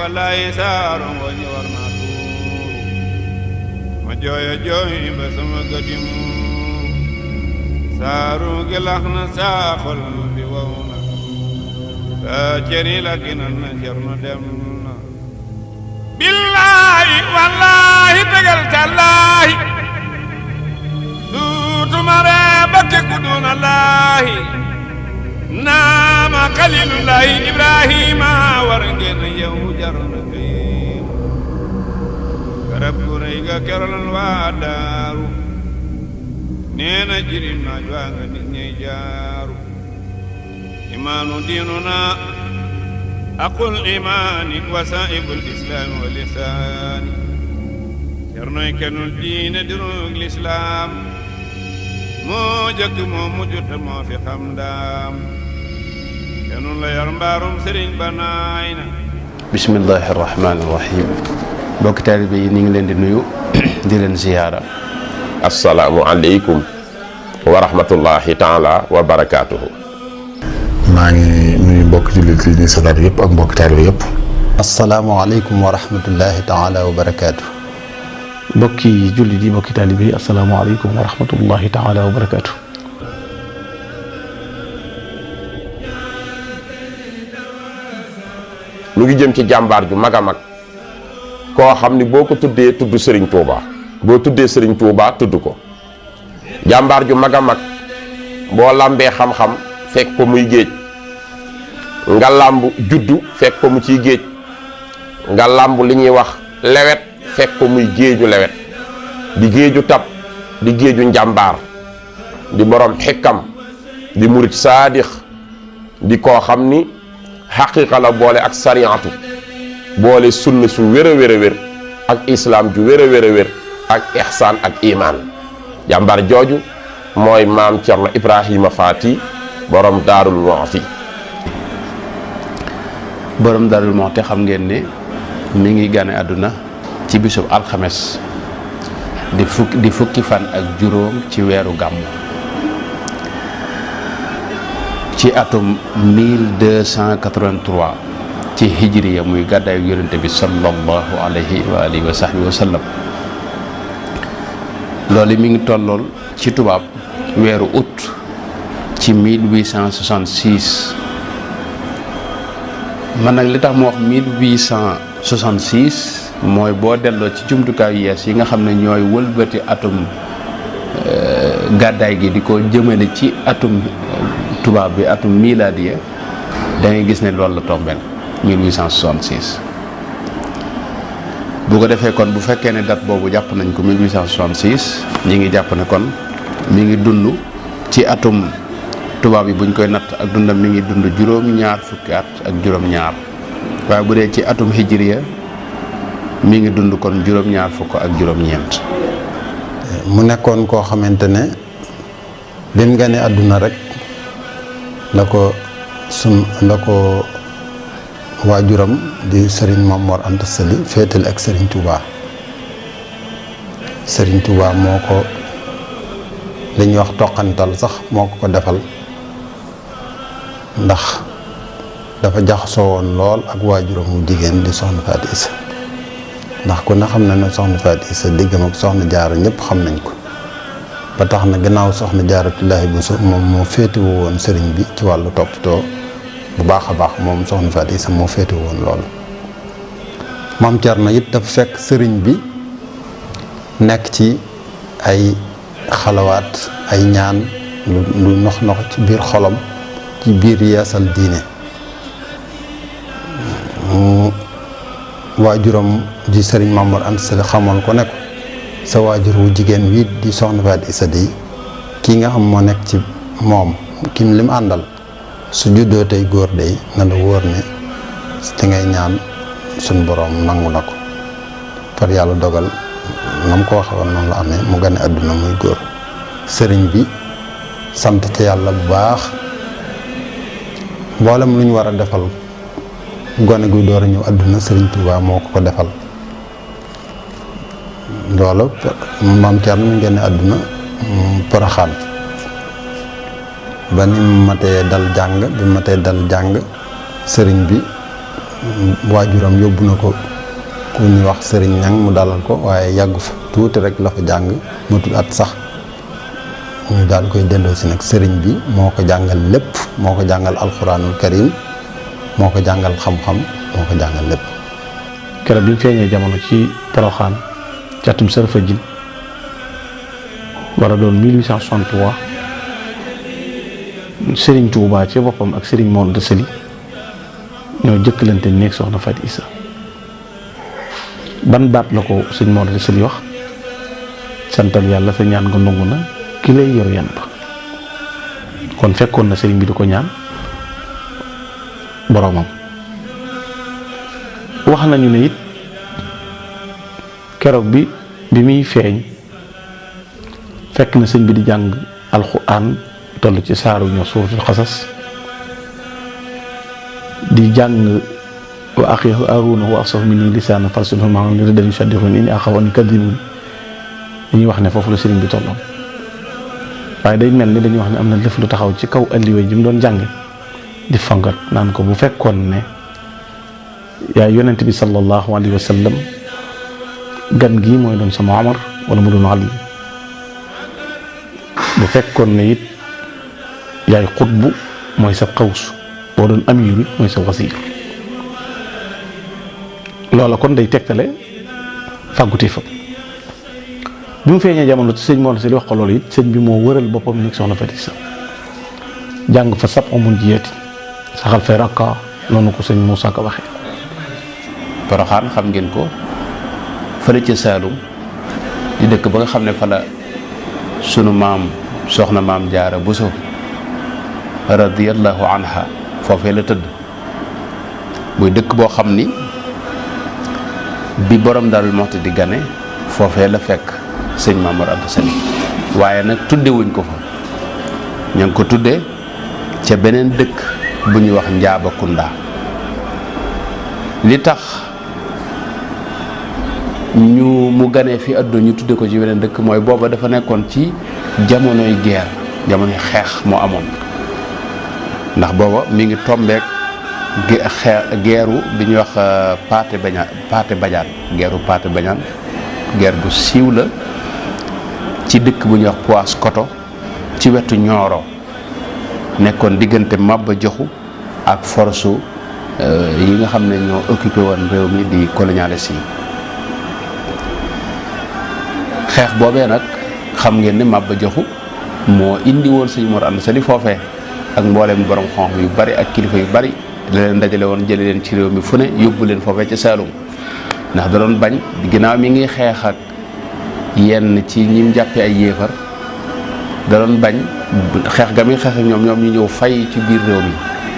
wallahi saaro ngoñi warna tuuru ma jooya jooy ba sama gadimu saaru gi lax na saa xol bi wow na saa ceri la ginan na cerno dem na billaahi wallaahi tegal tallaahi duutuma ree bakke ku duna laahi naama xalilullaahi ibrahima war ngeen yow jar na xiim garab gu rëy ga kerolal waa daaru nee na jirim naaj waa nga nit ñey jaaru imaanu diinuna aqul imaani wasaa'ibul islaami wa lisaani cernoy kenul diine dirug lislaam moo jëkk moo mujj te moo fi xam ndaam kenul la yar mbaarum sëriñ ba naay na bismillahi rahmaani rahim mbokki taalibe yi ni ngi leen di nuyu di leen ziyaara assalaamu aleykum wa rahmatullahi taala wa barakaatuhu. maa ngi nuyu mbokk jullit yi ñuy salaat yëpp ak mbokk taalibe yëpp. asalaamaaleykum wa rahmatullahi taala wa barakaatu. mbokki jullit yi mbokki taalibe yi asalaamaaleykum wa rahmatullahi taala wa barakaatu. mu ngi jëm ci jàmbaar ju mag a mag koo xam ni boo ko tuddee tudd Serigne Touba boo tuddee Serigne Touba tudd ko jàmbaar ju mag a mag boo làmbee xam-xam fekk ko muy géej nga làmb juddu fekk ko mu ciy géej nga làmb li ñuy wax lewet fekk ko muy géeju lewet di géeju tab di géeju njàmbaar di borom xikkam di murit saadix di koo xam ni xaqiiqa la boole ak sariyaatu boole sunna su wér a wér a wér ak islaam ju wér a wér a wér ak ihsaan ak imaan jàmbaar jooju mooy maam Cerno Ibrahima Faati borom Daarul Muxti. borom Daarul Muxti xam ngeen ne mi ngi gane àdduna ci bisub alxames di fukki fan ak juróom ci weeru gàmmu ci atum 1283 ci hijriya muy gàddaayu yonente bi sallallahu alayhi wa alihi wa sahbihi wa sallam loolu mi ngi tollool ci tubaab weeru août ci 1866 man nag li tax mu wax 1866 mooy boo delloo ci jumtukaay yees yi nga xam ne ñooy wëlbati atum gàddaay gi di ko jëmale ci atum tubaab bi atum miladiya da ngay gis ne loolu la tombeel 1866 bu ko defee kon bu fekkee ne date boobu jàpp nañ ko 1866 ñi ngi jàpp ne kon mi ngi dund ci atum tubaab yi buñ koy natt ak dundam mi ngi dund juróom-ñaar fukki at ak juróom-ñaar waaye bu dee ci atum hijriya mi ngi dund kon juróom-ñaar fukk ak juróom-ñeent. mu nekkoon koo xamante ne bi mu gane àdduna rek la ko waajuram di Serigne Mame Mor Anta Sali féetale ak Serigne Touba Serigne Touba moo ko li ñuy wax toqantal sax moo ko defal ndax dafa jaxasoo woon lool ak waajuram mu jigéen di soxna Faati Isa ndax ku ne xam na ne soxna Faati Isa diggam ak soxna Jaara ñëpp xam nañ ko ba tax na gannaaw soxna Jaaratullaahi Buso moom moo féetewu woon sëriñ bi ci wàllu toppatoo bu baax a baax moom soxna Faati Isa moo féetewu woon loolu. Maam Cerno it dafa fekk sëriñ bi nekk ci ay xalawaat ay ñaan lu nox ci biir xolam ci biir yeesal diine waajuram di sëriñ Mame Mor Anta Sali xamoon ko ne ko sa waajur wu jigéen wi di soxna Faati Isa di kii nga xam moo nekk ci moom kim lim àndal su juddoo tey góor day na la wóor ne li ngay ñaan suñ boroom nangu na ko far yàlla dogal na mu ko waxee woon noonu la amee mu gane àdduna muy góor sëriñ bi sant ci yàlla bu baax mboolem lu ñu war a defal gone guy door a ñëw àdduna sëriñ Tuubaa moo ko defal loolu maam Cerno mu génne àdduna Poroxaan ba ni mu matee dal jàng bi mu matee dal jàng sëriñ bi waajuram yóbbu na ko ku ñuy wax sëriñ ñang mu dalal ko waaye yàggu fa tuuti rek la fa jàng matul at sax ñu daal koy delloo si nag sëriñ bi moo ko jàngal lépp moo ko jàngal alxuraanul karim moo ko jàngal xam-xam moo ko jàngal lépp. keroog bi mu feeñee jamono ci Poroxaan ci atum Sarfajin war a doon 1863 Serigne Touba ci boppam ak Serigne Mor Anta Sali ñoo jëkkalante néeg soxna Faty Issa ban baat la ko sëñ Mor Anta Sali wax santal yàlla sa ñaan nga nangu na ki lay yor yan ba kon fekkoon na sëriñ bi di ko ñaan boroomam. wax nañu ne it keroog bi muy feeñ fekk na sëñ bi di jàng alxuraan toll ci saaru ñoo suuratul xasas di jàng wa axi Haaruna wa afsahu minni lisaanan farsilhu ma'ahum riddan yusaddiquni inni axaafu an yukaddibuun dañuy wax ne foofu la sëriñ bi tolloon waaye day mel ni dañuy wax ne am na lëf lu taxaw ci kaw alliwe ji mu doon jànge di fangat naan ko bu fekkoon ne yaa yonent bi sallallahu alayhi wa sallam gan gii mooy doon sama Omar wala mu doon Ali bu fekkoon ne it yaay xutbu mooy sa xawsu boo doon amiir it mooy sa wasiir loola kon day tegtale fàggute fa bi mu feeñee jamono ci sëñ Mor Anta Sali wax ko loolu it sëñ bi moo wëral boppam nekk soxna Faty Issa jàng fa sab amun jiyeeti saxal fay rakka noonu ko sëñ Moussa Ka waxee. Poroxaan xam ngeen ko fële ca Saalum di dëkk ba nga xam ne fa la sunu maam soxna maam Jaara Buso radiyallahu anha foofee la tëdd muy dëkk boo xam ni bi borom Daarul Muxti di gane foofee la fekk sëñ Maam Mor Anta Sali waaye nag tudde wuñ ko fa ña ngi ko tudde ca beneen dëkk bu ñuy wax Njaabakunda li tax mu ganee fi àdduna ñu tudde ko ci beneen dëkk mooy booba dafa nekkoon ci jamonoy guerre jamonoy xeex moo amoon ndax booba mi ngi tombeek geeru bi ñuy wax Paate Badiane geeru Paate Badiane guerre bu siiw la ci dëkk bu ñuy wax Paoskoto ci wetu Nioro nekkoon diggante Maba Jaxu ak force yi nga xam ne ñoo occupé woon réew mi di colonialiste yi xeex boobee nag xam ngeen ne Maba Jaxu moo indi woon sëñ Mor Anta Sali foofee ak mbooleem borom xonq yu bari ak kilifa yu bari la leen dajale woon jële leen ci réew mi fu ne yóbbu leen foofee ca Saalum ndax da doon bañ ginnaaw mi ngi xeex ak yenn ci ñim jàppe ay yéefar da doon bañ xeex ga muy xeex ak ñoom ñu ñëw fay ci biir réew mi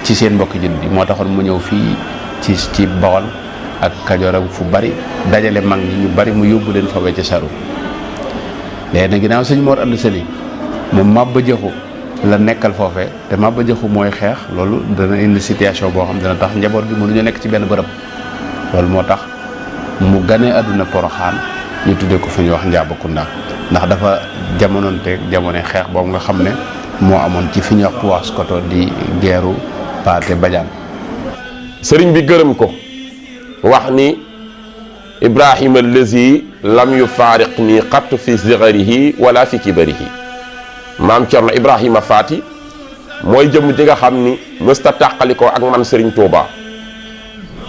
ci seen mbokki jullit yi moo taxoon mu ñëw fii ci Bawol ak Kajoor ak fu bari dajale mag ñi ñu bari mu yóbbu leen foofee ca Saalum léegi nag ginnaaw sëñ Mor Anta Sali moom Maba Jaxu la nekkal foofee te Maba Jaxu mooy xeex loolu dana indi situation boo xam dana tax njaboot gi mënuñu nekk ci benn bërëb loolu moo tax mu ganee àdduna Poroxaan ñu tuddee ko fu ñuy wax Njaabakunda ndax dafa jamonoonteeg jamono xeex boobu nga xam ne moo amoon ci fi ñuy wax Paoskoto di geeru Paate Badiane. sëriñ bi gërëm ko wax ni Ibrahima allazi lam yufaariq nii xattu fi sigarihi wala fi kibarihi maam Cerno Ibrahima Faty mooy jëmm ji nga xam ni mësta tàqalikoo ak man sëriñ Touba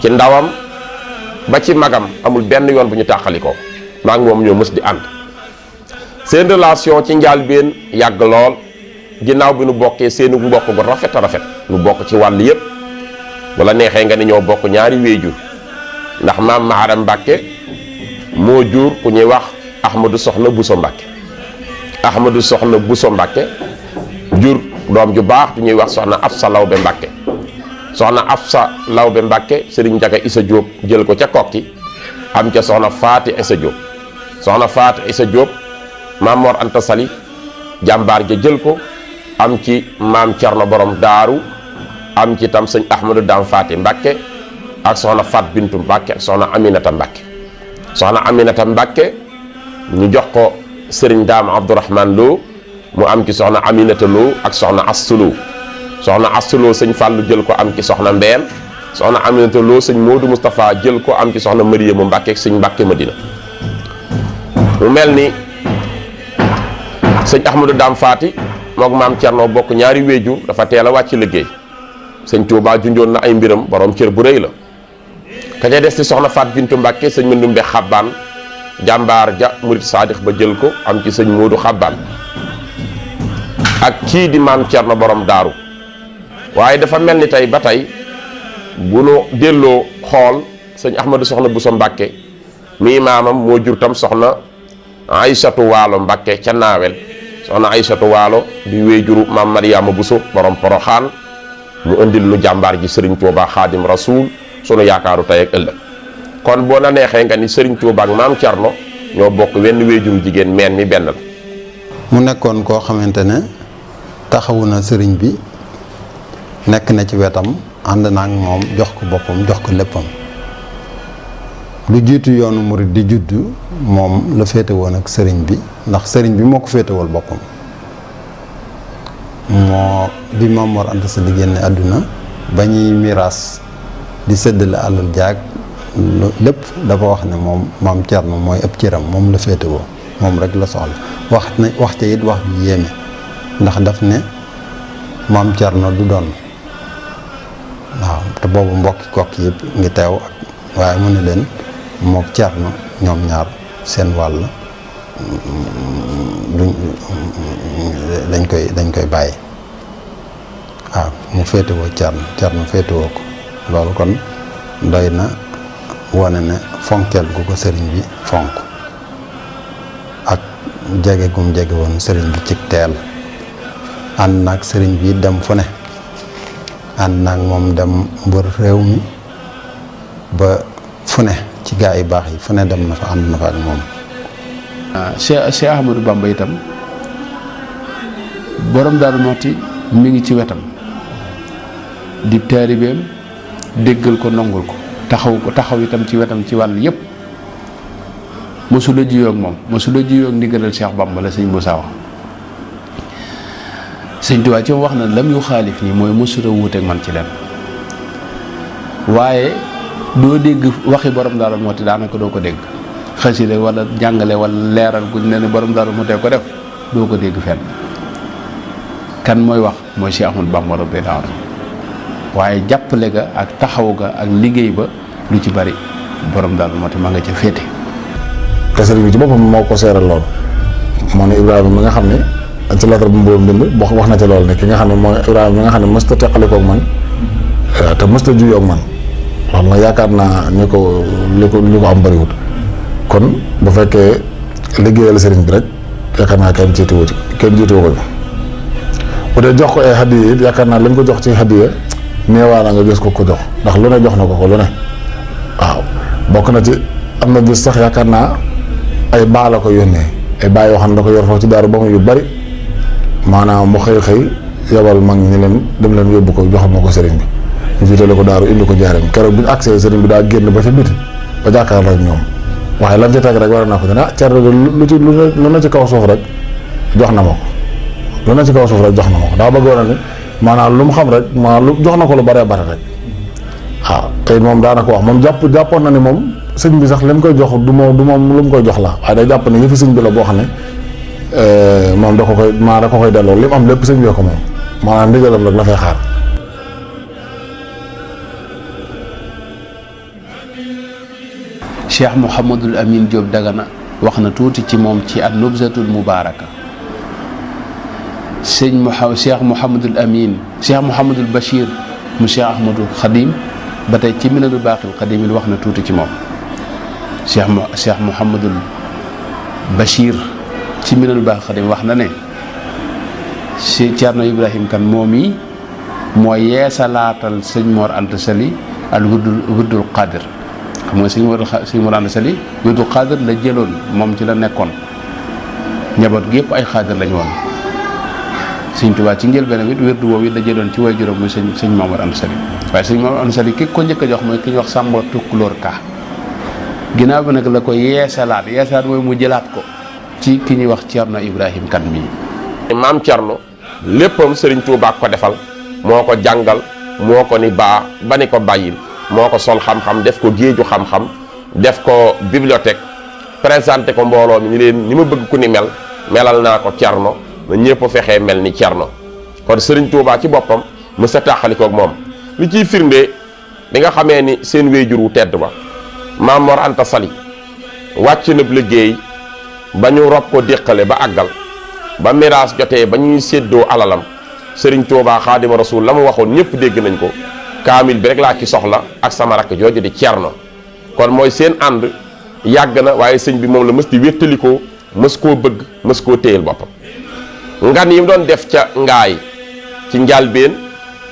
ci ndawam ba ci magam amul benn yoon bu ñu tàqalikoo maa ngi moom ñoo mës di ànd seen relation ci njàlbéen yàgg lool ginnaaw bi nu bokkee seenu mbokk gu rafet a rafet nu bokk ci wàll yépp wala neexee nga ni ñoo bokk ñaari wéejur ndax maam Maharam Mbàkke moo jur ku ñuy wax Ahmadou Soxna Buso Mbàkke Ahmadou Soxna Buso Mbàkke jur doom ju baax ju ñuy wax soxna Afsa Lawbe Mbàkke soxna Afsa Lawbe Mbàkke Sëriñ Njaga Isa Jóob jël ko ca kokki am ca soxna Faati Isa Jóob soxna Faati Isa Jóob maam Mor Anta Sali jàmbaar ja jël ko am ci maam Cerno Borom Daaru am ci tam sëñ Ahmadou Dam Faati Mbàkke ak soxna Fat Bintu Mbàkke ak soxna Aminata Mbàkke soxna Aminata Mbàkke ñu jox ko sëriñ Daam Abdourahman Lo mu am ci soxna Aminata Lo ak soxna Astu Lo soxna Astu Lo sëñ Fàllu jël ko am ci soxna Mbeen soxna Aminata Lo sëñ Modou Moustapha jël ko am ci soxna Mariama Mbàkke ak sëñ Mbàkke Madina. mu mel ni sëñ Ahmadou Dame Faati mook maam Cerno bokk ñaari wéejur dafa teel a wàcc liggéey sëñ Touba junjoon na ay mbiram borom cër bu rëy la. ka ca des ci soxna Faat Bintu Mbàkke sëñ Mandumbe Xabbaan jàmbaar ja murit saadix ba jël ko am ci sëñ Moodu Xabbaan ak kii di maam Cerno borom daaru. waaye dafa mel ni tey ba tey bu nu delloo xool sëñ Ahmadou soxna Bousso Mbàkke mii maamam moo jur tam soxna Aysatu Waalo Mbàkke ca naawel soxna Aysatu Waalo di wéejuru maam Mariama Bousso borom Poroxaan mu indil nu jàmbaar ji Serigne Touba Xaadim Rasuul sunu yaakaaru tey ak ëllëg. kon boo na neexee nga ni Serigne Touba ak maam Cerno ñoo bokk wenn wéejuru jigéen meen mi benn la. mu nekkoon koo xamante ne taxawu na sëriñ bi nekk na ci wetam ànd na ak moom jox ko boppam jox ko léppam lu jiitu yoonu murit di juddu moom la féete woon ak sëriñ bi ndax sëriñ bi moo ko féetewal boppam moo bi Maam Mor Anta Sali génne àdduna ba ñuy miraas di séddale alal jaag lépp dafa wax ne moom maam Cerno mooy ëpp cëram moom la féetewoo moom rek la soxla wax ca it wax bi yéeme ndax daf ne maam Cerno du doon waaw te boobu mbokki kokki yëpp ngi teew waaye mu ne leen mook Cerno ñoom ñaar seen wàll dañ koy bàyyi waaw mu féetewoo Cerno féetewoo ko loolu kon doy na wane ne fonkeel gu ko sëriñ bi fonk ak jege gum jege woon sëriñ bi ci teel ànd naag sëriñ bi dem fu ne ànd naag moom dem mbër réew mi ba fu ne ci gaa yi baax yi fu ne dem na fa ànd na fa ak moom. Cheikh Ahmadou Bamba itam borom Daaru Muxti mi ngi ci wetam di taalibeem déggal ko nongul ko taxaw itam ci wetam ci wàll yépp mosula jiyoo ak moom mosula jiyoo ak ndigalal Cheikh Bamba la sëñ Moussa wax sëñ Tuubaa ci wax na lam yu xaalif nii mooy mosula wuuteeg man ci leen waaye doo dégg waxi borom Daaru Muxti daanaka doo ko dégg xasida wala jàngale wala leeral guñ ne borom Daaru Muxti ko def doo ko dégg fenn kan mooy wax mooy Cheikh Ahmadou Bamba radiyallaahu anhu waaye jàppale ga ak taxaw ga ak liggéey ba lu ci bari borom Daaru Muxti ma nga ca féete. te sëriñ bi ci boppam moo ko seeral lool moo ne Ibrahima mi nga xam ne ci lettre bu mbooloo bind wax na ci lool ne ki nga xam ne mooy Ibrahima mi nga xam ne mësta teqalikoo ak man te mësta juyoo ak man loolu nag yaakaar naa ñu ko am bariwut kon bu fekkee liggéeyal sëriñ bi rek yaakaar naa kenn jiituwu ko bu dee jox ko ay hadiya it yaakaar naa lañ ko jox ci hadiya neewaana nga gis ko jox ndax lu ne jox na ko lu ne waaw bokk na ci am na bis sax yaakaar naa ay baa la ko yónnee ay baa yoo xam ne da ko yor foofu ci daaru ba mu yu bari maanaam mu xëy yebal mag ñi leen dem leen yóbbu ko joxal ma ko sëriñ bi ñu jiitale ko daaru indi ko jaareem keroog bi ñu agsee sëriñ bi daa génn ba ca biti ba jàkkaarloo ak ñoom waaye lan ci teg rek war naa ko ne Cerno lu na ci kaw suuf rek jox na ma ko lu na ci kaw suuf rek jox na ma ko daa bëggoon a ne maanaam lu mu xam rek maanaam jox na ko lu bare bare rek waaw tey moom daanaka wax moom jàppoon na ne moom sëñ bi sax li mu koy jox du moom lu mu koy jox la waaye day jàpp ne yëfi sëñ bi la boo xam ne moom da ko koy delloo li mu am lépp sëñ bi ko moom maanaam ndigalam rek la fay xaar. Cheikh Mouhamadul Amin Diop Dagana wax na tuuti ci moom ci an-Nubzatul Mubaaraka Cheikh Mouhamadul Amin Cheikh Mouhamadul Bachir mu Cheikh Ahmadul Khadim ba tey ci Minanul Baaqil Qadim wax na tuuti ci moom Cheikh Mouhamadul Bachir ci Minanul Baaqil Qadim wax na ne Cheikh Thierno Ibrahim Kane moom yi mooy yeesalaatal sëñ Mor Anta Sali al wirdul Qadir xam nga sëñ Mor Anta Sali wirdul Qadir la jëloon moom ci la nekkoon njaboot gi yëpp ay xaadir lañu woon sëñ Tuubaa ci njëlbéen it wirdu woowu it la jëloon ci way juróom muy sëñ Mor Anta Sali waaye sëñ Mor Anta Sali ki ko njëkk a jox mooy ki ñuy wax Sàmba Tukulóor Ka ginnaaw bi nag la ko yeesalaat mooy mu jëlaat ko ci ki ñuy wax Thierno Ibrahim Kane mii. maam Cerno léppam Serigne Touba ko defal moo ko jàngal moo ko ni ba ni ko bàyyil moo ko sol xam-xam def ko géeju xam-xam def ko bibliothèque présenté ko mbooloo mi ni leen ni ma bëgg ku ni mel melal naa ko Cerno na ñëpp fexee mel ni Cerno kon Sëriñ Tuubaa ci boppam mës a tàqalikoog moom li ciy firnde bi nga xamee ni seen wéyjur wu tedd ba Maam Mor Anta Sali wàcc na liggéey ba ñu rob ko déqale ba àggal ba miraas jotee ba ñuy séddoo alalam Sëriñ Tuubaa Xaadimu Rasuul la mu waxoon ñëpp dégg nañ ko kaamil bi rek laa ci soxla ak sama rakk jooju di Cerno kon mooy seen ànd yàgg na waaye sëñ bi moom la mës di wéttalikoo mës koo bëgg mës koo téyel boppam ngan yi mu doon def ca ngaay ci njalbeen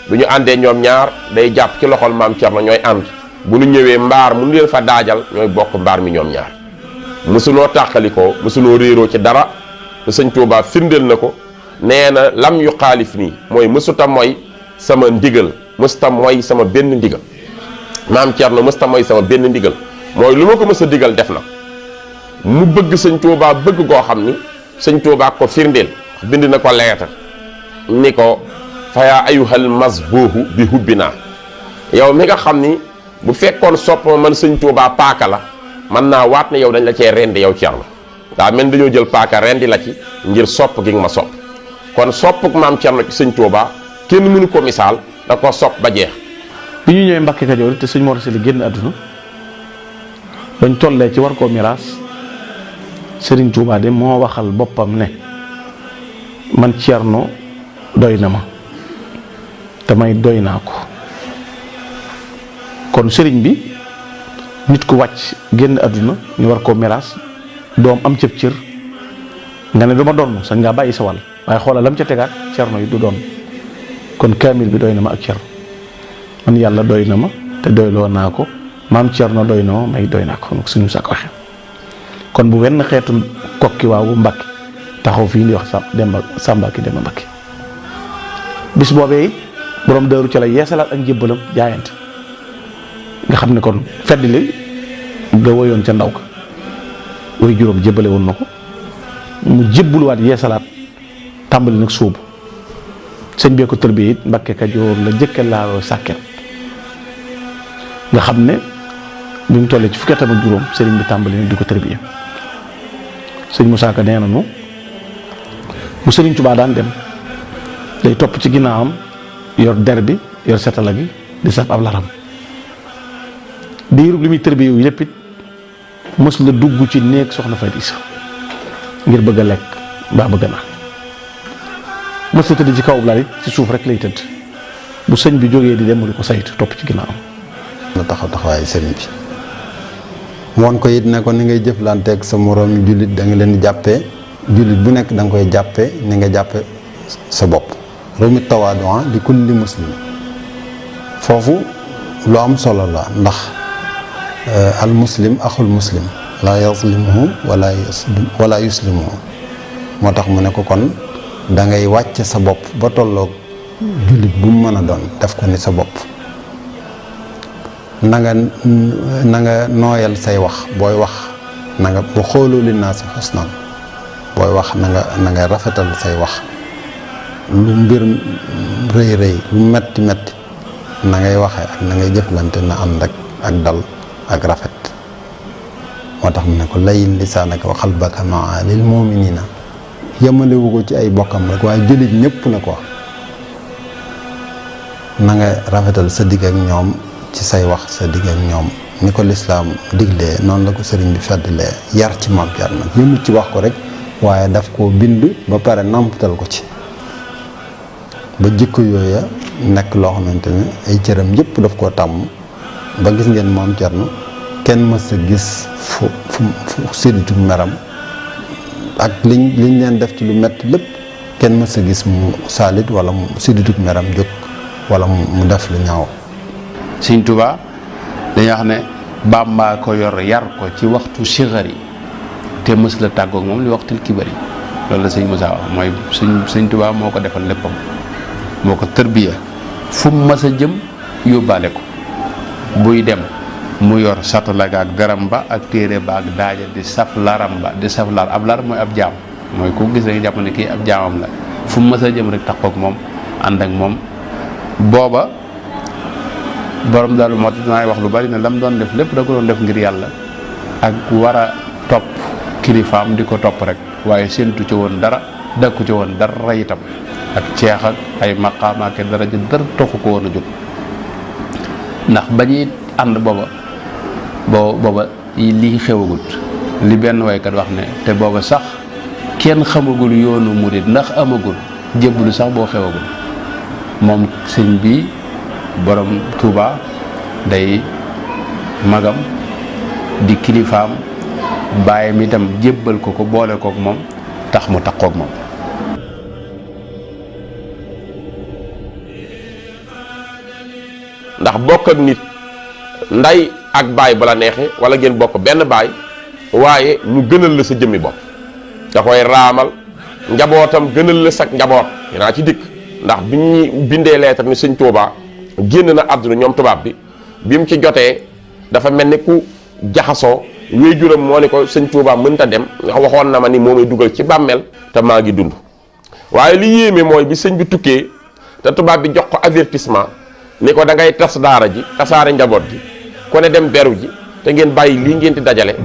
bu ñu àndee ñoom ñaar day jàpp ci loxol maam Cerno ñooy ànd bu ñu ñëwee mbaar mu leen fa daajal ñooy bokk mbaar mi ñoom ñaar mësunoo tàqalikoo mësunoo réeroo ci dara te sëñ Tuubaa firndeel na ko nee na lam yu xaalif nii mooy mësuta mooy sama ndigal mësuta mooy sama benn ndigal maam Cerno mësuta mooy sama benn ndigal mooy lu ma ko mës a digal def na mu bëgg sëñ Tuubaa bëgg goo xam ni sëñ Tuubaa ko firndeel bind na ko leetar ni ko fayaa ayuhal masbuuhu bi hubbi naa yow mi nga xam ni bu fekkoon sopp ma man sëñ Tuubaa paaka la man naa waat ne yow dañ la cee rendi yow Cerno daa mel dañoo jël paaka rendi la ci ngir sopp gi nga ma sopp kon soppuk maam Cerno ci sëñ Tuubaa kenn mënu ko misaal da ko sopp ba jeex. bi ñu ñëwee Mbàkke Kajoor te sëñ Mor Anta Sali génn àdduna bañ tollee ci war koo miraas Sëriñ Tuubaa de moo waxal boppam ne man Cerno doy na ma te may doy naa ko kon sëriñ bi nit ku wàcc génn àdduna ñu war koo miraas doom am cëb cër nga ne du ma doon sañ ngaa bàyyi sa wàll waaye xoolal lam ca tegaat Cerno yi du doon kon kaamil bi doy na ma ak Cerno man yàlla doy na ma te doyloo naa ko maam Cerno doy na ma may doy naa ko suñu sàkk waxe kon bu wenn xeetu kokki waawu Mbàkke taxaw fii di wax Sàmba ki Demba Mbàkke bis boobee it borom Daaru ca la yeesalaat ak njébbalam jaayante nga xam ne kon fedd li nga woyoon ca ndaw ka way juróom jébbale woon na ko mu jébbuluwaat yeesalaat tàmbali nag sóobu sëñ bee ko tërbiyee it Mbàkke Kajoor la jëkke laaloo sàkket nga xam ne bi mu tollee ci fukki atam ak juróom sëriñ bi tàmbali nag di ko tërbiyee sëñ Musaa Ka nee na nu bu Sëriñ Tuubaa daan dem day topp ci ginnaawam yor der bi yor setala gi di saf ab laram diirub li muy tërbiye yu yépp it mës la dugg ci néeg soxna Faty Issa ngir bëgg a lekk mbaa bëgg a naan mës la tëdd ci kaw lal it ci suuf rek lay tëdd bu sëñ bi jógee di dem mu di ko saytu topp ci ginnaawam. na taxaw taxawaayu sëriñ bi woon ko it ne ko ni ngay jëflanteeg sa moroomi jullit da nga leen di jàppee jullit bu nekk da nga koy jàppe ni nga jàppe sa bopp rumit tawaadua li kulli muslim foofu lu am solo la ndax al muslim axul muslim la yazlimuhu wala yuslimuhu moo tax mu ne ko kon da ngay wàcc sa bopp ba tolloog jullit bu mu mën a doon def ko ni sa bopp na nga nooyal say wax booy wax na nga bu xooloo li naa si xusnan booy wax na nga rafetal say wax lu mbir rëy rëy lu metti metti na ngay waxee ak na ngay jëflante na ànd ak dal ak rafet moo tax mu ne ko layyin lisaanaka wa qalbaka maa lil muminina yemalewu ko ci ay bokkam rek waaye jullit ñëpp la ko wax na nga rafetal sa digg ak ñoom ci say wax sa digg ak ñoom ni ko lislaam diglee noonu la ko sëriñ bi feddalee yar ci Maam Cerno yëmut ci wax ko rek waaye daf koo bind ba pare nampatal ko ci ba jikko yooya nekk loo xamante ne ay cëram yëpp daf koo tàmm ba gis ngeen Maam Cerno kenn mës a gis fu sédditu meram ak liñ leen def ci lu metti lépp kenn mës a gis mu saalit wala mu sédditu meram jóg wala mu def lu ñaaw. Sëñ Tuubaa dañuy wax ne Bàmbaa ko yor yar ko ci waxtu sigar yi te mës la tàggoog moom li waxtul kibar yi loolu la sëñ Musaa wax mooy sëñ Tuubaa moo ko defal léppam moo ko tërbiya fu mu mës a jëm yóbbaale ko buy dem mu yor satala ak garam ba ak téere ba ak daaja di saf laram ba di saf lar ab lar mooy ab jaam mooy ku gis rek jàpp ne kii ab jaamam la fu mu mës a jëm rek taxoog moom ànd ak moom booba borom Daaru Muxti dinaay wax lu bari ne lam doon def lépp da ko doon def ngir yàlla ak war a topp kilifaam di ko topp rek, waaye séentu ci woon dara, dakku ci woon dara itam ak ceex ak ay maqaama ak daraja dara toxu ko woon a jóg. ndax ba ñuy ànd booba lii xewagut, li benn waykat wax ne te booba sax kenn xamagul yoonu murid ndax amagul jébbalu sax boo xewagul. moom sëñ bi borom Touba day magam di kilifaam, baayam itam jébbal ko boole kook moom tax mu takkook moom. ndax bokk ak nit nday ak baay bu la neexee wala ngeen bokk benn baay waaye mu gënal la sa jëmmi bopp da koy raamal, njabootam gënal la sak njaboot. dinaa ci dikk ndax bi ñuy bindee lettre ni sëñ Touba génn na àdduna ñoom tubaab bi mu ci jotee dafa mel ni ku jaxasoo. wéejuram moo ni ko sëñ Touba mënta dem ndax waxoon na ma ni moo may dugal ci bàmmeel te maa ngi dund. waaye li yéeme mooy bi sëñ bi tukkee te tubaab bi jox ko avertissement ni ko da ngay tas daara ji tasaare njaboot ji ku ne dem beru ji te ngeen bàyyi lii ngeen di dajale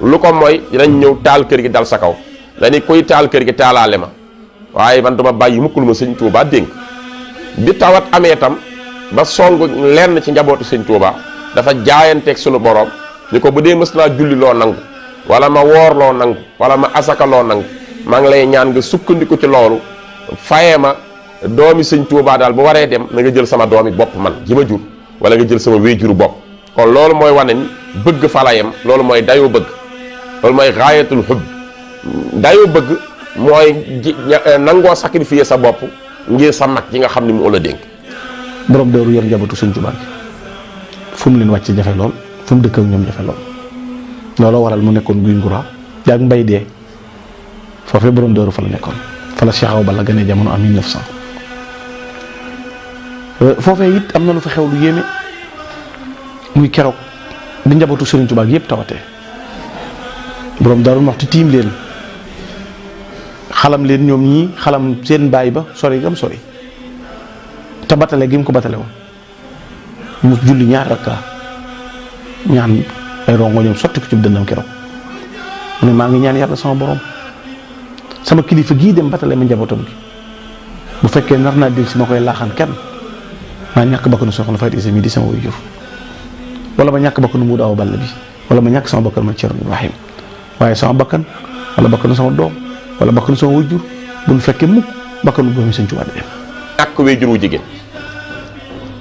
lu ko mooy dinañ ñëw taal kër gi dal sa kaw. dañuy koy taal kër gi taalaale ma waaye man duma bàyyi mukk lu ma sëñ Touba dénk. bi tawat amee tam ba song lenn ci njabootu sëñ Touba dafa jaayanteeg sunu borom ni ko bu dee mës naa julli loo nangu wala ma woor loo nangu wala ma asaka loo nangu maa ngi lay ñaan nga sukkandiku ci loolu fayee ma doomi sëñ Touba daal bu waree dem na nga jël sama doomi bopp man ji ma jur wala nga jël sama wéjuru bopp. kon loolu mooy wane ni bëgg falayam loolu mooy dayoo bëgg, loolu mooy raayatul xubb. dayoo bëgg mooy nangoo sacrifier sa bopp ngir sa mag ji nga xam ni mu la dénk. borom Daaru yor njabootu sëñ Touba gi fu mu leen wàcc jafe lool, fu mu dëkk ak ñoom jafe lool. looloo waral mu nekkoon guy ngura jaag mbay dee foofee borom Daaru fa la nekkoon, fa la Cheikh Awa Balla gane jamono am 1900. foofee it am na lu fa xew lu yéeme muy keroog di njabootu Serigne Touba gi yëpp tawatee borom Daaru Muxti tiim leen xalam leen ñoom ñii xalam seen baay ba sori gam sori te batale gi mu ko batale woon mu julli ñaar rakka ñaan ay rongo ñoom sotti ko ci dënnam keroog mu ne maa ngi ñaan yàlla sama borom sama kilifa gii dem batale ma njabootam gi bu fekkee nar naa dégg si ma koy laaxaan kenn maa ñàkk bakkanu soxna Faty Issa mi di sama waajur wala ma ñàkk bakkanu Muudu Awa Balla bi wala ma ñàkk sama bakkan ma Cerno Ibrahim waaye sama bakkan wala bakkanu sama doom wala bakkanu sama waajur bu ñu fekkee mukk bakkanu doomi Sëñ Tuubaa dem. ñàkk waajur wu jigéen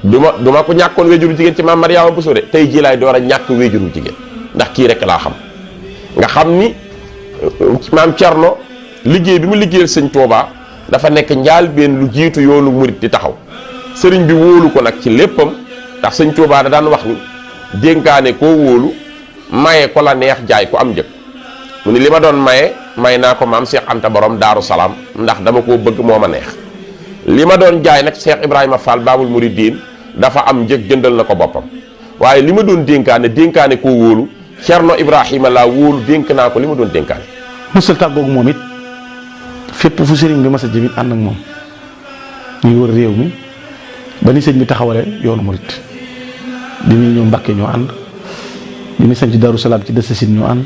du ma ko ñàkkoon waajur wu jigéen ci maam Mariama Bousso de tey jii laay door a ñàkk waajur wu jigéen ndax kii rek laa xam nga xam ni maam Cerno liggéey bi mu liggéeyal Sëñ Tuubaa dafa nekk njaal benn lu jiitu yoonu murit di taxaw sëriñ bi wóolu ko nag ci léppam ndax Sëñ Tuubaa da daan wax ni dénkaane koo wóolu maye ko la neex jaay ko am njëg mu ni li ma doon may naa ko maam Cheikh Anta borom Daaru Salaam ndax dama koo bëgg moo ma neex li ma doon jaay nag Cheikh Ibrahima Fall Baabul Muridiin dafa am njëg jëndal na ko boppam waaye li ma doon dénkaane koo wóolu Cerno Ibrahima laa wóolu dénk naa ko li ma doon dénkaane. mësul tàggoog moom it fépp fu sëriñ bi mas a jëmit ànd ak moom ñuy wër réew mi ba ni sëñ bi taxawale yoonu murit bi muy ñëw Mbàkke ñoo ànd bi muy sañ ci Daaru Salaam ci Dëssasin ñoo ànd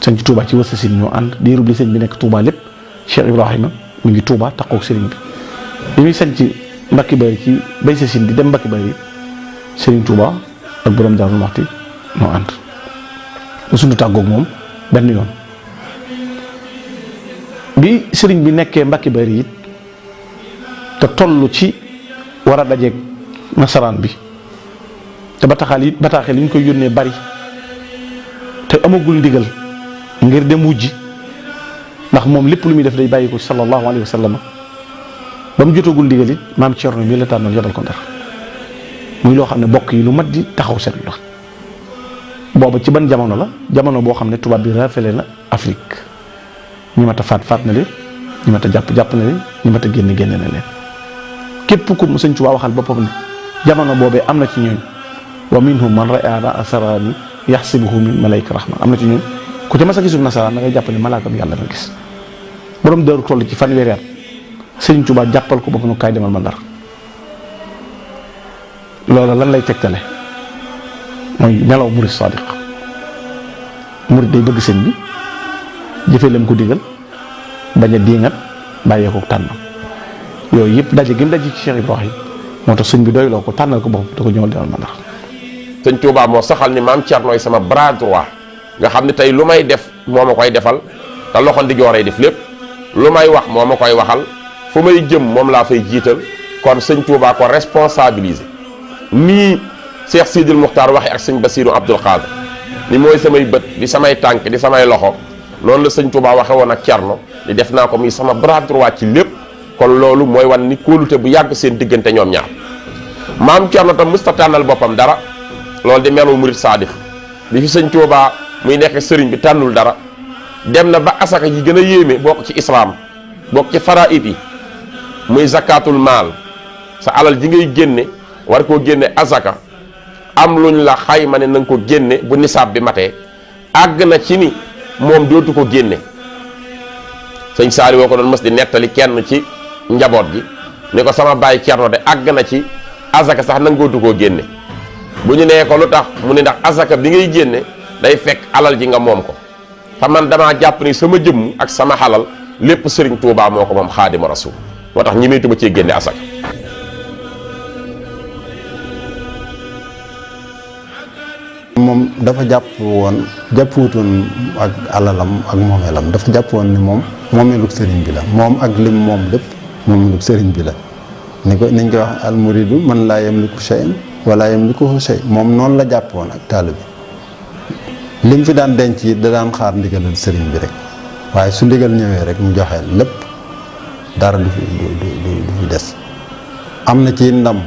sañ ci Touba ci Wassasin ñoo ànd di rub li sëñ bi nekk Touba lépp Cheikh Ibrahima mu ngi Touba taxaw ak sëriñ bi muy sañ ci Mbàkke Bari ci bay Sasin di dem Mbàkke Bari sëriñ Touba ak borom Daaru Muxti ñoo ànd suñu tàggoog moom benn yoon bi sëriñ bi nekkee Mbàkke Bari it te toll ci war a dajeeg nasaraan bi te bataaxal yi ñu koy yónnee bari te amagul ndigal ngir dem wujji ndax moom lépp lu muy def day bàyyi ko sallallahu alayhi wa sallam ba mu jotagul ndigal it maam Cerno mi la tànnoon yebal ko Ndar muy loo xam ne bokk yi lu mat di taxaw seetlu la booba ci ban jamono la jamono boo xam ne tubaab bi rafele na Afrique ñi mat a faat na leen ñi mat a jàpp na leen ñi mat a génne na leen képp ku mu Sëñ Tuubaa waxal boppam ne jamono boobee am na ci ñooñ wa minhum man ra'ana asarani yaxsibuhu min malayka rahman am na ci ñooñ ku ca mas a gisul nasaraan da ngay jàpp ne malaakam yàlla nga gis borom Daaru toll ci fanweeri at Sëñ Tuubaa jàppal ko boppam kaay demal ma Ndar loola lan lay tegtale mooy melaw murid sadiq. murid day bëgg sëñ bi jëfee lam ko digal bañ a diingat bàyyee ko tànnam yooyu yëpp daje gi mu daje ci Cheikh Ibrahim moo tax sëñ bi doyloo ko tànnal ko boppam te ko ñëwal demal ma ndax. sëñ Touba moo saxal ni maam Thiernoy sama bras droit nga xam ne tey lu may def moo ma koy defal te loxo ndijooray def lépp lu may wax moo ma koy waxal fu may jëm moom laa fay jiital kon sëñ Touba ko responsabiliser nii Cheikh Sidil Muxtaar waxe ak sëñ Basiru Abdul Xaadir ni mooy samay bët di samay tànk di samay loxo noonu la sëñ Touba waxe woon ak Thierno di def naa ko muy sama bras droit ci lépp kon loolu mooy wan ni kóolute bu yàgg seen diggante ñoom ñaar maam Thierno tam mësta tànnal boppam dara loolu di melu murid saadix bi fi sëñ Touba muy nekk sëriñ bi tànnul dara dem na ba asaka yi gën a yéeme bokk ci islaam bokk ci faraid yi muy zakatul maal sa alal ji ngay génne war koo génne asaka am luñ la xayma ne na nga ko génne bu nisaab bi matee àgg na ci ni moom dootu ko génne sëñ Saali woo ko doon mës di nettali kenn ci njaboot gi ni ko sama baay Cerno de àgg na ci asaka sax nangootu koo génne bu ñu nee ko lu tax mu ne ndax asaka bi ngay génne day fekk alal ji nga moom ko te man damaa jàpp ni sama jëmm ak sama xalal lépp Sëriñ Tuubaa moo ko moom Xaadimu Rasuul moo tax ñi maytuma cee génne asaka moom dafa jàppuwutoon ak alalam ak moomeelam dafa jàpp woon ni moom moomeelug sëriñ bi la moom ak lim moom lépp moomeelug sëriñ bi la ni ko niñ koy wax almuridu man laa yamliku shay'an wala yamlikuhu shay moom noonu la jàpp woon ak taalibe bi lim fi daan denc yi da daan xaar ndigalal sëriñ bi rek waaye su ndigal ñëwee rek mu joxe lépp dara du fi des am na ci ndam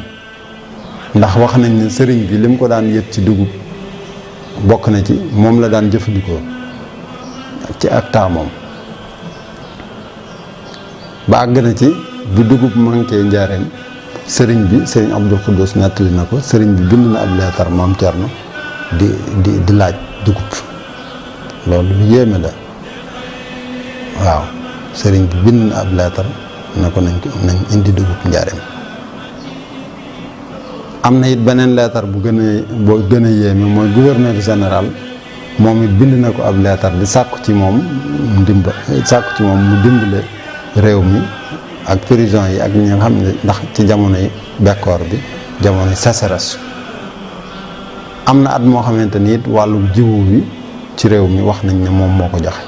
ndax wax nañ ne sëriñ bi lim ko daan yët ci dugub bokk na ci moom la daan jëfandikoo ci ak taamoom ba àgg na ci bu dugub manqué njaareem sëriñ Abdul Xuddus nettali na ko sëriñ bi bind na ab leetar maam Cerno di laaj dugub loolu lu yéeme la waaw sëriñ bi bind na ab leetar na ko nañ indi dugub njaareem am na it beneen leetar bu gën a yéeme mooy gouverneur général moom it bind na ko ab leetar di sàkku ci moom mu dimbale réew mi ak prison yi ak ñi nga xam ne ndax ci jamono yi bekkoor bi jamono yi sécheresse am na at moo xamante ni it wàllu jiwu bi ci réew mi wax nañ ne moom moo ko joxe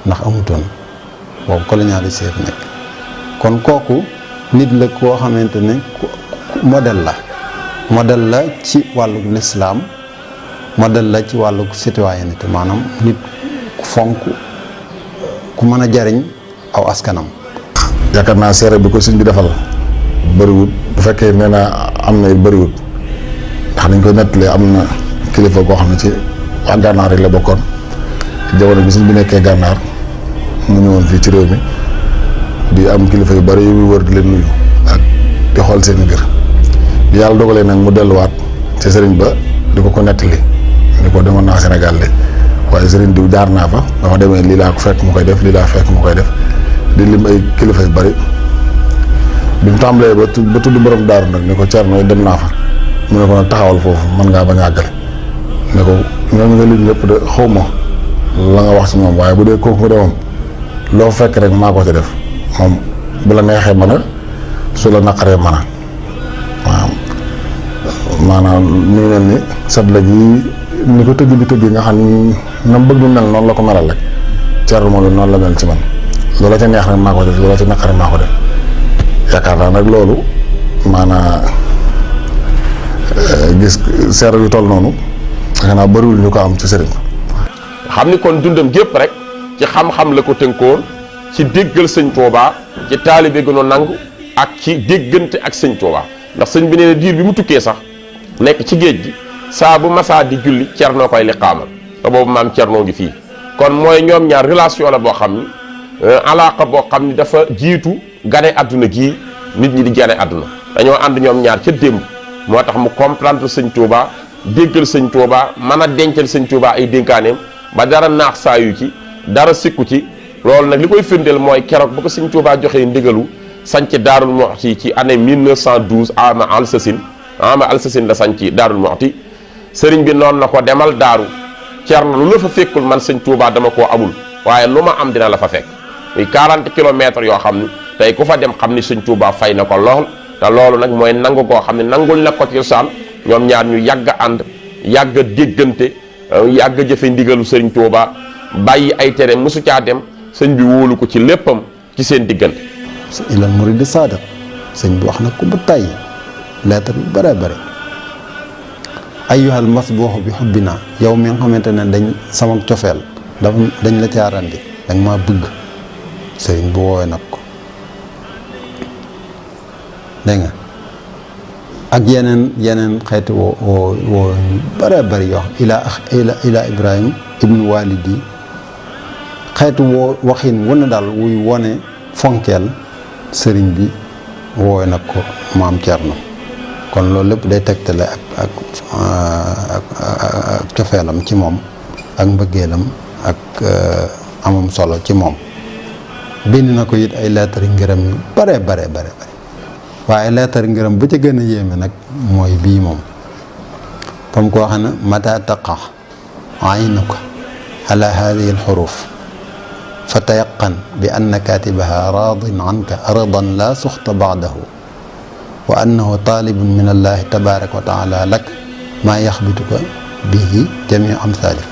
ndax amutoon boobu colonialisé fi nekk kon kooku nit la koo xamante ne modèle la ci wàllu lislaam modèle la ci wàllu citoyenneté maanaam nit ku fonk ku mën a jariñ aw askanam. yaakaar naa seere bi ko sëñ bi defal bëriwut bu fekkee nee naa am na bëriwut ndax dañ koy nettalee am na kilifa goo xam ne ci waa gànnaar yi la bokkoon jamono bi sëñ bi nekkee gànnaar mu ñëwoon fii ci réew mi di am kilifa yu bari yu wër di leen nuyu ak di xool seen mbir bi yàlla dogalee nag mu delluwaat ci sëriñ ba di ko nettali ni ko demoon naa Sénégal de waaye sëriñ diw jaar naa fa dama demee lii laa ko fekk mu koy def lii laa fekk mu koy def di lim ay kilifa yu bari bi mu tàmbalee ba tudd borom daaru nag ni ko Cerno dem naa fa mu ne ko nag taxawal foofu mën ngaa bañ a àggale ne ko ñoom nga lim ñëpp de xaw ma la nga wax ci moom waaye bu dee kooku mu de moom loo fekk rek maa ko ci def moom bu la neexee mën a su la naqaree mën a waaw maanaam mi ngi mel ni sat la ji ni ko tëgg bi tëgg nga xam na mu bëgg mu mel noonu la ko melal rek Cerno moom noonu la mel ci man loola ca neex rek maa ko def loola ca naqaree maa ko def yaakaar naa nag loolu maanaam gis seere yu toll noonu xanaa bëriwul ñu ko am ci sëriñ xam ni kon dundam gépp rek ci xam-xam la ko tënkoon ci déggal sëñ Tuubaa ci taalibe gënu nangu ak ci déggante ak sëñ Tuubaa ndax sëñ bi nee na diir bi mu tukkee sax nekk ci géej gi saa bu masaa di julli Cerno koy liqaamal te boobu maam Cerno ngi fii kon mooy ñoom ñaar relation la boo xam ni alaaka boo xam ni dafa jiitu gane àdduna gii nit ñi di gane àdduna dañoo ànd ñoom ñaar ca démb moo tax mu comprendre sëñ Tuubaa déggal sëñ Tuubaa mën a dencal sëñ Tuubaa ay dénkaaneem ba dara naax saayu ci dara sikku ci loolu nag li koy firndeel mooy keroog ba ko sëñ Tuubaa joxee ndigalu sanc Daarul Muxti ci année 1912 ama al sasin ama alsasin la sañ ci Daarul Muxti sëriñ bi noonu na ko demal daaru Cerno lu la fa fekkul man sëñ Tuubaa dama koo amul waaye lu ma am dina la fa fekk muy 40 kilomètres yoo xam ni tey ku fa dem xam ni sëñ Tuubaa fay na ko lool te loolu nag mooy nangu koo xam ne nangul na ko ci saan ñoom ñaar ñu yàgg a ànd yàgg a déggante yàgg a jëfe ndigalu sëriñ Tuubaa bàyyi ay tere mosu caa dem sëñ bi wóolu ko ci léppam ci seen diggante. ilal muridi saadiq sëñ bi wax na ko ba tàyyi lettre yu bare bare ayyuhal masbuuxu bi xubbina yow mi nga xamante ne dañ sama cofeel dañ la caarandi dañ maa bëgg sëriñ bu woowee nag ko dégg nga ak yeneen xeeti woo bare bari yoo xam ila Ibrahim ibnu walidi xeetu woo waxin wu ne daal wuy wone fonkeel sëriñ bi woowee nag ko maam Cerno kon loolu lépp day tegtale ak cofeelam ci moom ak mbëggeelam ak amam solo ci moom bind na ko it ay lettre ngërëm yu bare waaye lettre ngërëm ba ca gën a yéeme nag mooy bii moom fam ko waxe na mata taqa aynuka ala hadihi alxuruf fa tayaqan bi anna katibaha radin anka radan la suxta baadahu wa annahu talibun min allahi tabaraka wa taala lak maa yaxbituka bihi jamiu amthalik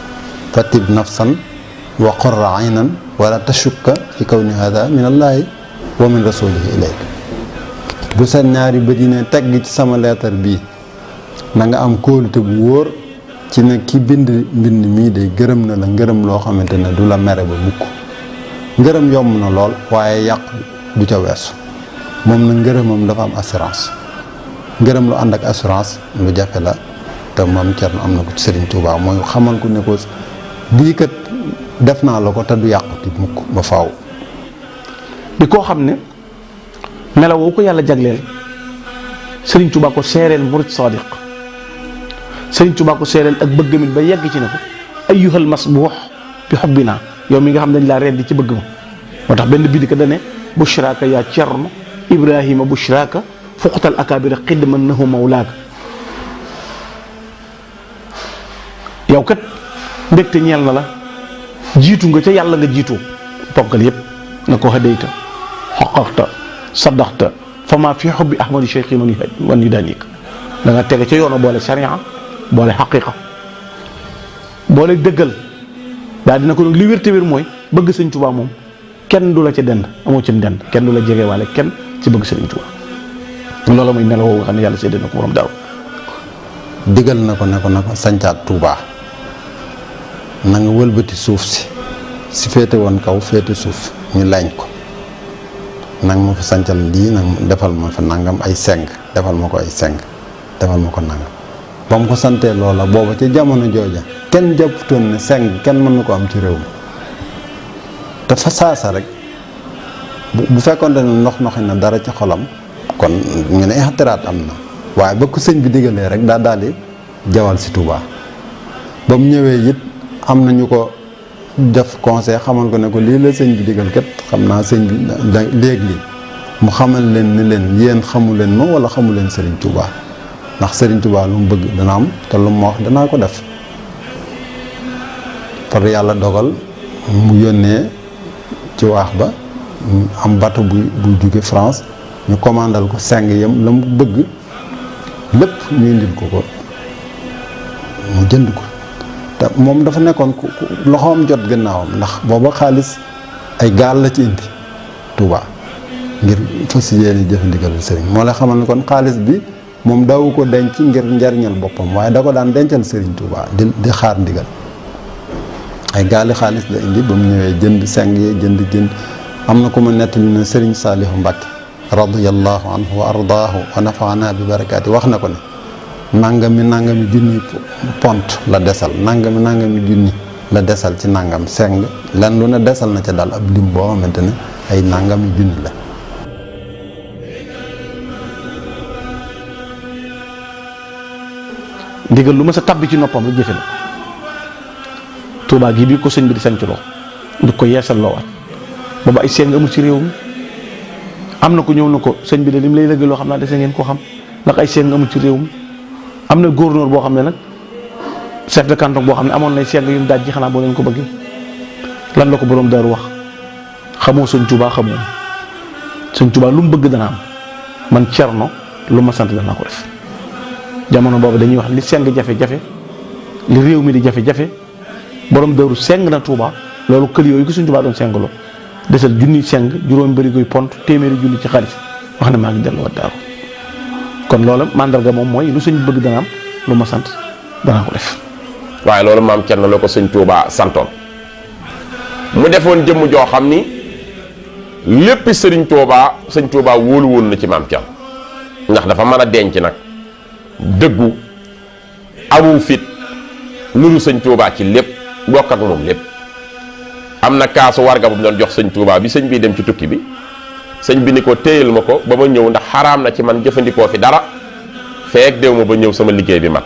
fatib nafsan wa qurra aynan wala tashukka fi kawni hada min allahi wa min rasulihi ilayk bu sa ñaari bët yi ne tegg ci sama leetar bii na nga am kóolute bu wóor ci ne ki bind mbind mii de gërëm na la ngërëm loo xamante ne du la mere ba mukk ngërëm yomb na lool waaye yàqu du ca weesu moom na ngërëmam dafa am assurance ngërëm lu ànd ak assurance lu jafe la te moom Cerno am na ko ci Sëriñ Tuubaa mooy xamal ko ne ko lii kat def naa la ko te du yàquti mukk ba faaw. di koo xam ne melaw woo ko yàlla jagleel Sëriñ Tuubaa ko seereel murid sadiq Sëriñ Tuubaa ko seereel ak bëgg mi ba yegg ci ne ko ayyuhal masbuux bi xubbina yow mi nga xam dañ laa reddi ci bëgg ma moo tax benn bind ka dane bushraaka yaa Cerno Ibrahima bushraaka fuqtal akaabira xidman nahu mawlaaka yow kat mbégte ñeel na la jiitu nga ca yàlla nga jiitoo ponkal yépp na ko hadayta xaqaqta saddaxta fa maa fi xubbi ahmadi cheikhi man yu daanik da nga tege ca yoona boole sharia boole xaqiqa boole dëggal daal dina ko nag li wér te wér mooy bëgg sëñ Tuubaa moom kenn du la ca dend amoo ci dend kenn du la jege waale kenn ci bëgg sëriñ Tuubaa loolu mooy melo woo nga xam ne yàlla séddee na ko borom daaw digal na ko sancaat Tuubaa na nga wëlbati suuf si féete woon kaw féete suuf ñu lañ ko nang ma fa sancal lii nag defal ma fa nangam ay seng defal ma ko ay seng defal ma ko nangam ba mu ko santee loola booba ca jamono jooja kenn jàpputoon ne seng kenn mën na ko am ci réew mi te fa saasa rek bu fekkoon ne noxi na dara ci xolam kon ñu ne ixtiraat am na waaye ba ko sëñ bi digalee rek daa daal di jawal si Touba ba mu ñëwee it am na ñu ko def conseil xamal ko ne ko lii la sëñ bi digal kat xam naa sëñ bi léegi mu xamal leen ni leen yéen xamu leen ma wala xamu leen Serigne Touba ndax Serigne Touba lu mu bëgg dana am te lu ma wax danaa ko def par yàlla dogal mu yónnee ci waax ba am bateau bu jóge France ñu commandal ko seng yam la mu bëgg lépp ñu indil ko mu jënd ko te moom dafa nekkoon ku loxoom jot gannaawam ndax booba xaalis ay gaal la ci indi Touba ngir fas yéene jëfandikal sëriñ moo la xamal ne kon xaalis bi moom daawu ko denc ngir njariñal boppam waaye da ko daan dencal sëriñ Touba di xaar ndigal ay gaali xaalis la indi ba mu ñëwee jënd seng yi jënd am na ku ma nettali ne sëriñ Saalihu Mbàkke radiyallahu anhu wa ardaahu wa nafaana bi barakaati wax na ko ne nangami junni pont la desal nangami junni la desal ci nangam seng lan lu ne desal na ca daal ab lim boo xamante ne ay nangami junni la ndigal lu ma sa tabbi ci noppam rek jëfe la Tuubaa gi bi ko sëñ bi di sanc loo du ko yeesal loowaat booba ay seng amul ci réew mi am na ko ñëw na ko sëñ bi de lim lay lëgg loo xam naa dese ngeen koo xam ndax ay seng amul ci réew mi am na gouverneur boo xam ne nag chef de canton boo xam ne amoon nay seng yu mu daaj ji xanaa boo leen ko bëggee lan la ko borom daaru wax xamoo sëñ Tuubaa xamoo sëñ Tuubaa lu mu bëgg dana am man Cerno lu ma sant danaa ko def. jamono boobu dañuy wax li seng jafe-jafe li réew mi di jafe-jafe borom daaru seng na Tuubaa loolu kër yooyu ko sëñ Tuubaa doon sengloo desal junni seng juróom bëri koy pont téeméeri junni ci xaalis wax ne maa ngi delluwaat daaru kon loolu mandarga moom mooy lu sëñ bëgg dana am lu ma sant danaa ko def. waaye loolu maam Cerno la ko sëñ Tuubaa santoon mu defoon jëmm joo xam ni lépp sëriñ Tuubaa wóolu woon na ci maam Cerno ndax dafa mën a denc nag dëggu awu fit nuru sëñ Tuubaa ci lépp bokk ak moom lépp. am na kaasu warga bu mu doon jox sëñ Tuubaa bi sëñ bi dem ci tukki bi sëñ bi ni ko téyal ma ko ba ma ñëw ndax xaraam na ci man jëfandikoo fi dara feek déw ma ba ñëw sama liggéey bi mat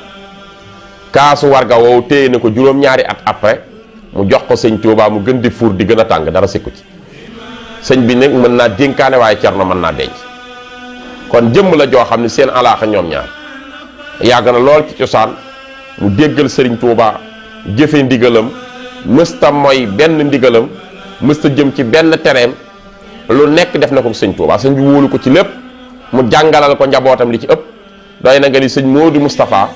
kaasu warga woowu téye na ko juróom-ñaari at après mu jox ko sëñ Tuubaa mu gën di fuur di gën a tàng dara sikku ci sëñ bi nag mën naa dénkaane waaye Cerno mën naa denc kon jëmm la joo xam ne seen alaaxa ñoom ñaar yàgg na lool ci cosaan mu déggal sëriñ Tuubaa jëfe ndigalam mësta mooy benn ndigalam mësta jëm ci benn tereem lu nekk def na ko sëñ Tuubaa sëñ bi wóolu ko ci lépp mu jàngalal ko njabootam li ci ëpp doy na nga ni sëñ Moodu Moustapha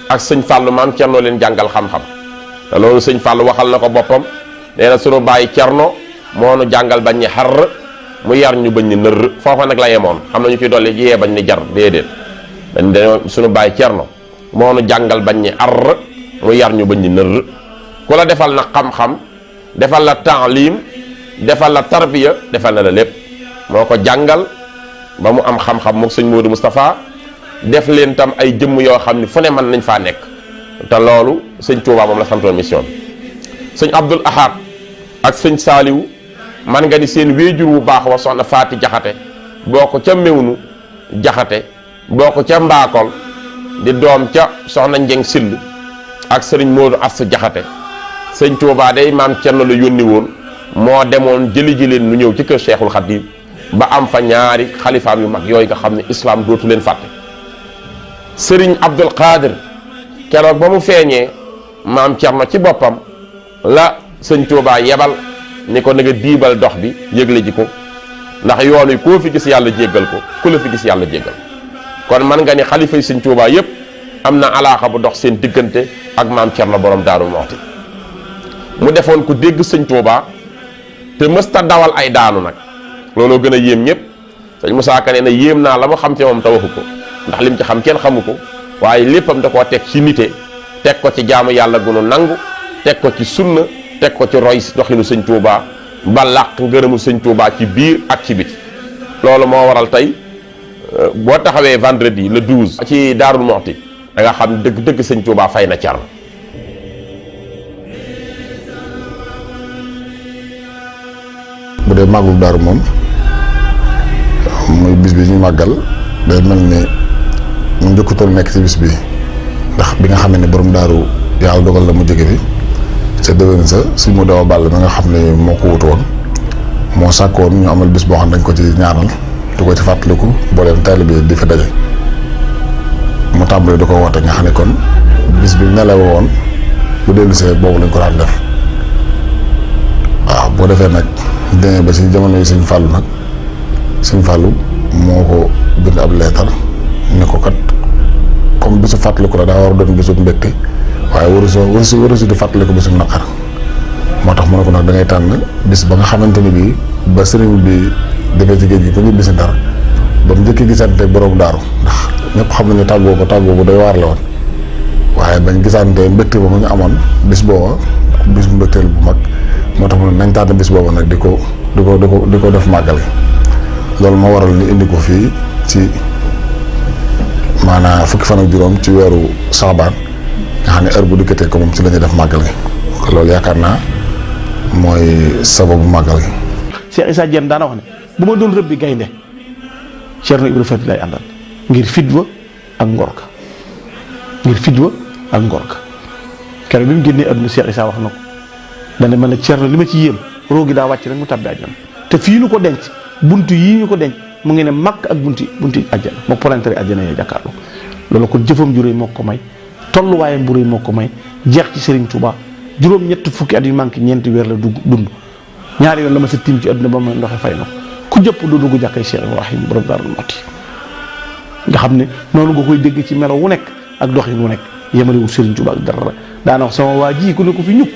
ak sëñ Fàllu maam Cerno leen jàngal xam-xam te loolu sëñ Fàllu waxal na ko boppam nee na sunu bàyyi Cerno moo nu jàngal bañ ni xar mu yar ñu bañ ni nër foofa nag la yemoon am na ñu ciy dolli yee bañ ni jar déedéet dañoo sunu bàyyi Cerno moo nu jàngal bañ ni ar mu yar ñu bañ ni nër ku la defal na xam-xam defal la taalim defal la tarbiya defal na la lépp moo ko jàngal ba mu am xam-xam mook sëñ Modou Moustapha def leen tam ay jëmm yoo xam ne fu ne mën nañ faa nekk te loolu sëñ Touba moom la santoon mission bi sëñ Abdul Ahad ak sëñ Saaliwu man nga ni seen wéejur wu baax wa soxna Faati Jaxate boo ko ca Mewnu Jaxate boo ko ca Mbaakol di doom ca soxna Njeng Sill ak sëriñ Modou Ass Jaxate sëñ Touba day maam Cerno la yónni woon moo demoon jëli leen nu ñëw ci kër Cheikhul Khadim ba am fa ñaari xalifaam yu mag yooyu nga xam ne islam dootu leen fàtte sëriñ Abdul Qadir keroog ba mu feeñee maam Cerno ci boppam la sëñ Touba yebal ni ko na nga diibal dox bi yëgle ji ko ndax yoon wi koo fi gis yàlla jéggal ko ku la fi gis yàlla jéggal kon man nga ni xalifa yi sëñ Touba yépp am na alaaxa bu dox seen diggante ak maam Cerno borom Daaru Muxti mu defoon ku dégg sëñ Touba te mësta dawal ay daanu nag looloo gën a yéem ñëpp sëñ Moussa Ka nee na yéem naa la mu xam ci moom te waxu ko ndax lim ci xam kenn xamu ko waaye léppam da koo teg ci nite teg ko ci jaamu yàlla gunu nangu teg ko ci sunna teg ko ci roy doxinu sëñ Touba ba làq ngërëmu sëñ Touba ci biir ak ci biti loolu moo waral tey boo taxawee vendredi le 12 ci Daarul Muxti da nga xam dëgg-dëgg sëñ Touba fay na Cerno bu dee màggul daaru moom muy bis bi ñu màggal day mel ni mu njëkkutoon nekk ci bis bi ndax bi nga xam ne borom daaru yàlla dogal la mu jóge fi ca déwén sa suñ mu dawa bàll mi nga xam ne moo ko wutu woon moo sàkkoon ñu amal bis boo xam ne dañ ko ci ñaanal du ko ci fàttaliku booleem taalibe bi di fi daje mu tàmbali di ko woote nga xam ne kon bis bi nelaw woon bu dellu see boobu lañ ko daan def waaw boo defee nag demee ba ci jamono yi sëñ Fallou nag sëñ Fallou moo ko bind ab leetar ne ko kat comme bisu fàttaliku la daa war a doon bisu mbégte waaye waru si di fàttaliku bisu naqar moo tax mu ne ko nag da ngay tànn bis ba nga xamante ni bii ba sëriñ bi defee ci géej gi ba ñu bisi ndar ba mu njëkk gisante borom daaru ndax ñëpp xam nañu tàggoo bu doy waar la woon waaye bañ gisante mbégte ba mu ñu amoon bis booba bis mbégteel bu mag moo tax mu ne nañ tànn bis booba nag di ko def màggal loolu moo waral ñu indi ko fii ci maanaam fukki fan ak juróom ci weeru saabaan nga xam ne heure bu dikkatee ko moom ci la ñuy def màggal gi loolu yaakaar naa mooy sababu màggal gi. Cheikh Issa Diène daana wax ne bu ma doon rëbbi gaynde Cerno Ibra Faty lay àndal ngir fitwa ak ngor ka keroog bi mu génnee àdduna Cheikh Issa wax na ko dane man nag Cerno li ma ci yéem roogi daa wàcc rek mu tàbbi àjjana te fii ñu ko denc buntu yii ñu ko denc mu ngi ne makk ak bunti àjjana moo polentere àjjana yee jàkkaarloo loolu kon jëfam ju réy moo ko may tolluwaayam bu réy moo ko may jeex ci Serigne Touba juróom-ñett fukki at yu manqué ñeenti weer la dund ñaari yoon la ma sa tiim ci àdduna ba ma ndoxe fay na ko ku jëpp du dugg jàkkay Cheikh Ibrahim borom Daarul Muxti nga xam ne noonu nga koy dégg ci melo wu nekk ak doxin wu nekk yemalewul Serigne Touba ak dara daana wax sama waa ji ku ne ko fi ñukk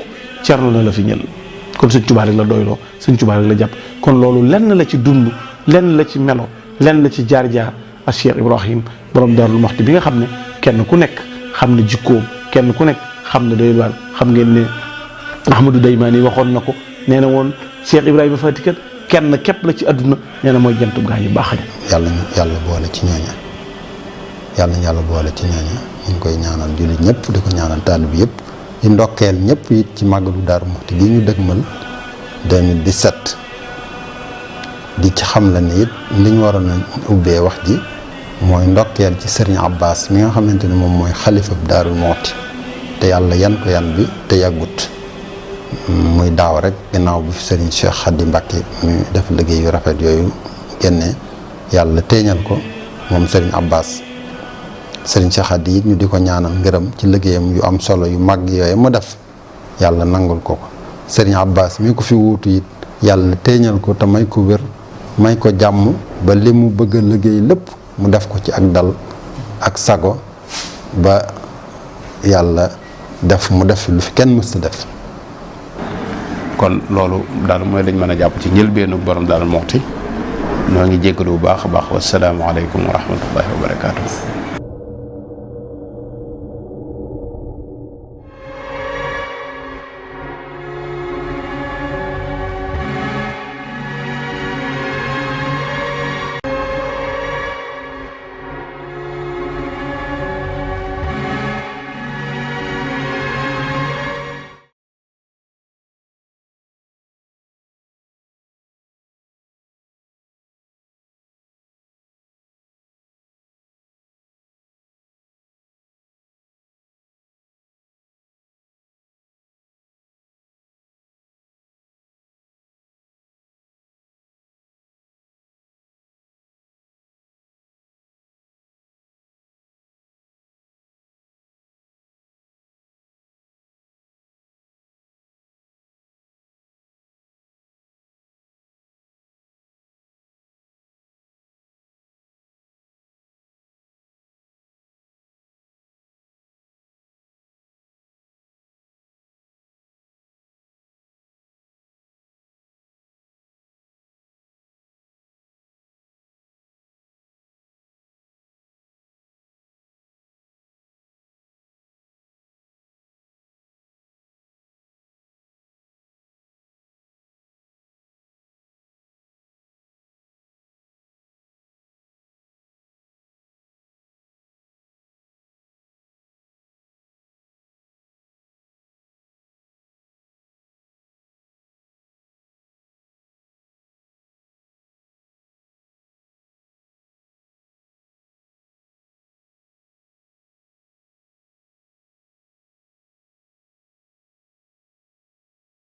Cerno na la fi ñël kon Sëñ Touba rek la doyloo Sëñ Touba rek la jàpp kon loolu lenn la ci dund lenn la ci melo lenn la ci jaar-jaar ak Cheikh Ibrahim borom Daarul Muxti bi nga xam ne kenn ku nekk xam ne jikkoom kenn ku nekk xam ne doy waar xam ngeen ne Ahmadou Daymaani waxoon na ko nee na woon Cheikh Ibrahima Fati kat kenn képp la ci àdduna nee na mooy jantub gaa yu baax ña. yàlla ñu yàlla boole ci ñooña yàlla boole ci ñooña ñu ngi koy ñaanal jullit ñëpp di ko ñaanal taalibe bi yëpp di ndokkeel ñëpp it ci màggalu Daaru Muxti gi ñu dëgmal 2017 di ci xam la ni it li ñu waroon a ubbee wax ji mooy ndokkeel ci Serigne Abbas mi nga xamante ne moom mooy xalifa bu Daaru Muxti te yàlla yan ko yan bi te yàggut muy daaw rek ginnaaw bu fi Serigne Cheikh Khady Mbacké mi def liggéey yu rafet yooyu génne yàlla teeñal ko moom Serigne Abbas Serigne Cheikh Khady it ñu di ko ñaanal ngërëm ci liggéeyam yu am solo yu mag yooyu mu def yàlla nangul ko Serigne Abbas mi ko fi wuutu it yàlla teeñal ko te may ko wér may ko jàmm ba li mu bëgg a liggéey lépp mu def ko ci ak dal ak sago ba yàlla def mu def lu fi kenn mësta def. kon loolu daal mooy lañ mën a jàpp ci njëlbeenu borom Daaru Muxti noo ngi jéggalu bu baax a baax wasalaamualeykum wa rahmatullahi wa barakaatu.